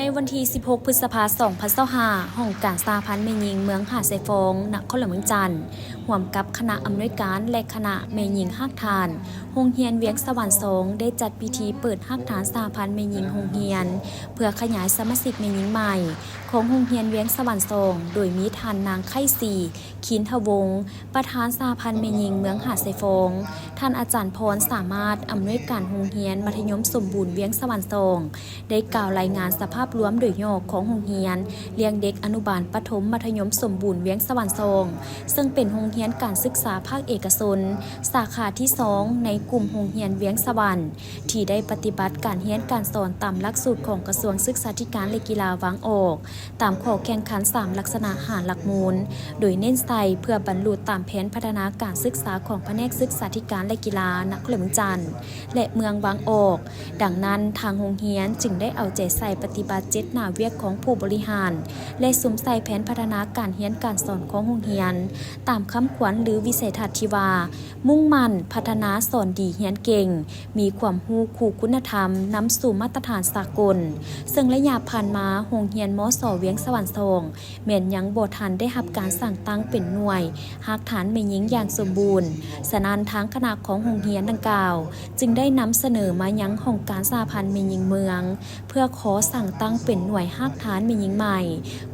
ໃນວັນທີສິບຫົກ ພຶດສະພາ ສອງພັນຊາວຫ້າ, ຫ້ອງການສະຫະພັນແມ່ຍິງເມືອງຫາດຊາຍຟອງ ນະຄອນຫຼວງວຽງຈັນ ຮ່ວມກັບຄະນະອຳນວຍການ ແລະ ຄະນະແມ່ຍິງຮາກຖານໂຮງຮຽນວຽງສະຫວັນສອງ ໄດ້ຈັດພິທີເປີດຮາກຖານສະຫະພັນແມ່ຍິງໂຮງຮຽນ ເພື່ອຂະຫຍາຍສະມາຊິກແມ່ຍິງໃໝ່ຂອງໂຮງຮຽນວຽງສະຫວັນສອງ ໂດຍມີທ່ານນາງ ໄຄສີ ຄີນທະວົງ ປະທານສະຫະພັນແມ່ຍິງເມືອງຫາດຊາຍຟອງ, ທ່ານອາຈານ ພອນສາມາດ ອຳນວຍການໂຮງຮຽນມັດທະຍົມສົມບູນວຽງສະຫວັນສອງ ໄດ້ກ່າວລາຍງານສະພາບລວມໂດຍຫຍໍ້ຂອງໂຮງຮຽນລ້ຽງເດັກອະນຸບານປະຖົມມັດທະຍົມສົມບູນວຽງສະຫວັນສອງ ເຊິ່ງເປັນໂຮງຮຽນການສຶກສາພາກເອກະຊົນ ສາຂາທີສອງ ໃນກຸ່ມໂຮງຮຽນວຽງສະຫວັນ ທີ່ໄດ້ປະຕິບັດການຮຽນການສອນຕາມຫຼັກສູດຂອງກະຊວງສຶກສາທິການ ແລະ ກິລາວາງອອກ ຕາມຂໍ້ແຂ່ງຂັນສາມລັກສະນະຫ້າຫຼັກມູນ ໂດຍເນັ້ນໃສ່ເພື່ອບັນລຸຕາມແຜນພັດທະນາການສຶກສາຂອງພະແນກສຶກສາທິການ ແລະ ກິລາ ນະຄອນຫຼວງວຽງຈັນ ແລະ ເມືອງວາງອອກ. ດັ່ງນັ້ນ, ທາງໂຮງຮຽນຈຶ່ງໄດ້ເອົາໃຈໃສ່ປະຕິບັດເຈັດໜ້າວຽກຂອງຜູ້ບໍລິຫານ ແລະ ສຸມໃສ່ແຜນພັດທະນາການຮຽນການສອນຂອງໂຮງຮຽນ ຕາມຄຳຂວັນ ຫຼື ວິໄສທັດທີ່ວ່າ ມຸ່ງໝັ້ນພັດທະນາສອນດີຮຽນເກັ່ງ, ມີຄວາມຮູ້ຄູ່ຄຸນນະທຳນຳສູ່ມາດຕະຖານສາກົນ, ເຊິ່ງໄລຍະຜ່ານມາ ໂຮງຮຽນ ມສ ວຽງສະຫວັນສອງ ແມ່ນຍັງບໍ່ທັນໄດ້ຮັບການສ້າງຕັ້ງເປັນໜ່ວຍຮາກຖານແມ່ຍິງຢ່າງສົມບູນ. ສະນັ້ນ, ທາງຄະນະຂອງໂຮງຮຽນດັ່ງກ່າວ ຈຶ່ງໄດ້ນຳສະເໜີມາຍັງຫ້ອງການສະຫະພັນແມ່ຍິງເມືອງ ເພື່ອຂໍສ້າງຕັ້ງເປັນໜ່ວຍຮາກຖານແມ່ຍິງໃໝ່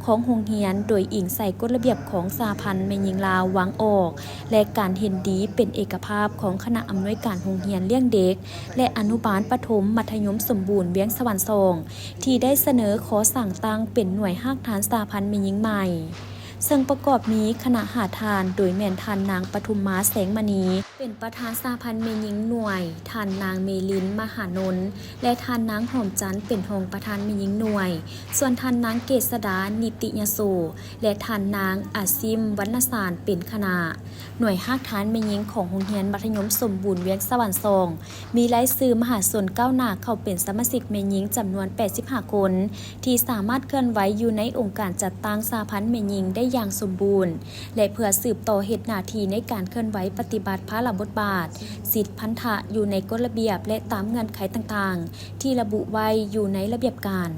ຂອງໂຮງຮຽນ ໂດຍອີງໃສ່ກົດລະບຽບຂອງສະຫະພັນແມ່ຍິງລາວວາງອອກ ແລະ ການເຫັນດີເປັນເອກະພາບຂອງຄະນະອຳນວຍການໂຮງຮຽນລ້ຽງເດັກ ແລະ ອະນຸບານປະຖົມມັດທະຍົມສົມບູນວຽງສະຫວັນສອງ ທີ່ໄດ້ສະເໜີຂໍສ້າງຕັ້ງເປັນໜ່ວຍຮາກຖານສະຫະພັນແມ່ຍິງໃໝ່ ເຊິ່ງປະກອບມີຄະນະຫ້າທ່ານ, ໂດຍແມ່ນທ່ານນາງປະທຸມມາ ແສງມະນີ ເປັນປະທານສະຫະພັນແມ່ຍິງໜ່ວຍ, ທ່ານນາງເມລິນ ມະຫານົນ ແລະ ທ່ານນາງຫອມຈັນ ເປັນຮອງປະທານແມ່ຍິງໜ່ວຍ, ສ່ວນທ່ານນາງເກດສະດາ ນິຕິຍະໂສ ແລະ ທ່ານນາງອາຊິມ ວັນນະສານ ເປັນຄະນະ. ໜ່ວຍຮາກຖານແມ່ຍິງຂອງໂຮງຮຽນມັດທະຍົມສົມບູນວຽງສະຫວັນສອງ ມີລາຍຊື່ມະຫາຊົນກ້າວໜ້າເຂົ້າເປັນສະມາຊິກແມ່ຍິງຈຳນວນແປດສິບຫ້າຄົນ ທີ່ສາມາດເຄື່ອນໄຫວຢູ່ໃນອົງການຈັດຕັ້ງສະຫະພັນແມ່ຍິງໄດ້ຢ່າງສົມບູນ ແລະ ເພື່ອສືບຕໍ່ເຮັດໜ້າທີ່ໃນການເຄື່ອນໄຫວປະຕິບັດພາລະບົດບາດ, ສິດພັນທະຢູ່ໃນກົດລະບຽບ ແລະ ຕາມເງື່ອນໄຂຕ່າງໆ ທີ່ລະບຸໄວ້ຢູ່ໃນລະບຽບການ.